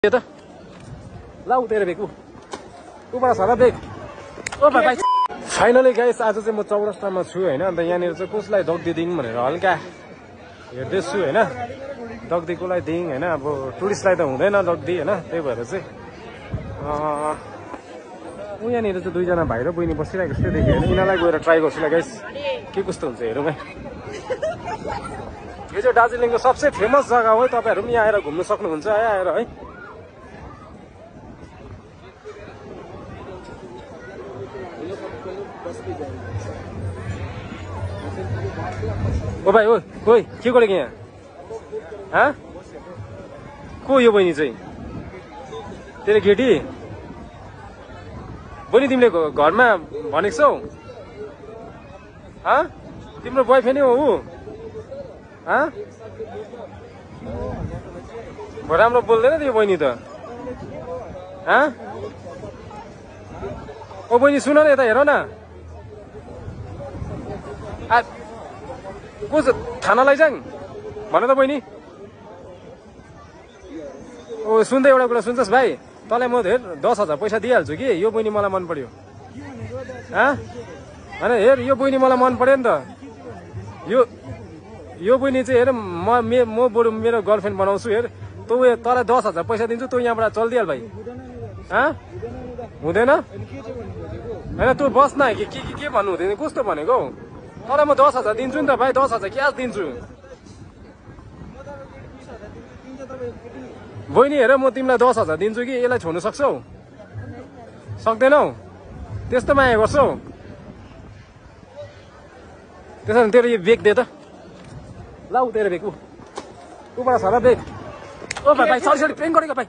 त लाउ तेरो बेग उबाट छ र बेग ओ भाइ फाइनली गाइस आज चाहिँ म चौरस्तामा छु हैन अन्त यहाँनिर चाहिँ कसलाई दग्दी दिउँ भनेर हल्का हेर्दैछु हैन दग्दी कसलाई दिउँ हैन अब टुरिस्टलाई त हुँदैन दग्दी हैन त्यही भएर चाहिँ यहाँनिर चाहिँ दुईजना भाइ र बहिनी बसिरहेको जस्तो देखेँ हैन यिनीहरूलाई गएर ट्राई गर्छु ल गाइस के कस्तो हुन्छ हेरौँ है यो चाहिँ दार्जिलिङको सबसे फेमस जग्गा हो तपाईहरु पनि यहाँ आएर घुम्न सक्नुहुन्छ है आएर है ओ भाइ ओ ओइ के गरेको यहाँ हाँ को यो बहिनी चाहिँ तेरो केटी बहिनी तिमीले घरमा भनेको छौ हाँ तिम्रो बोयफ्रेन्ड हो ऊ हाँ राम्रो बोल्दैन त यो बहिनी त हाँ ओ बहिनी सुन न यता हेर न को थाना लैजाङ भन त बहिनी ओ सुन्दै एउटा कुरा सुन्छस् भाइ तँलाई म हेर 10,000 पैसा दिइहाल्छु कि यो बहिनी मलाई मन पर्यो होइन हेर यो बहिनी मलाई मन पर्यो नि त यो बहिनी चाहिँ हेर म बरु मेरो गर्लफ्रेन्ड बनाउँछु हेर तँलाई 10,000 पैसा दिन्छु तँ यहाँबाट चलिदिइहाल भाइ हुँदैन होइन तँ बस न के भन्नु हुँदैन कस्तो भनेको हौ तँलाई म 10,000 दिन्छु नि त भाइ 10,000 क्यास दिन्छु बहिनी हेर म तिमीलाई 10,000 दिन्छु कि यसलाई छोड्नु सक्छौ सक्दैनौ त्यस्तो माया गर्छौ त्यसो भने तेरो यो बेग दे त लाउ तेरो बेग उबाट छ र बेग ओ भाइ सरी प्रेम गरेको भाइ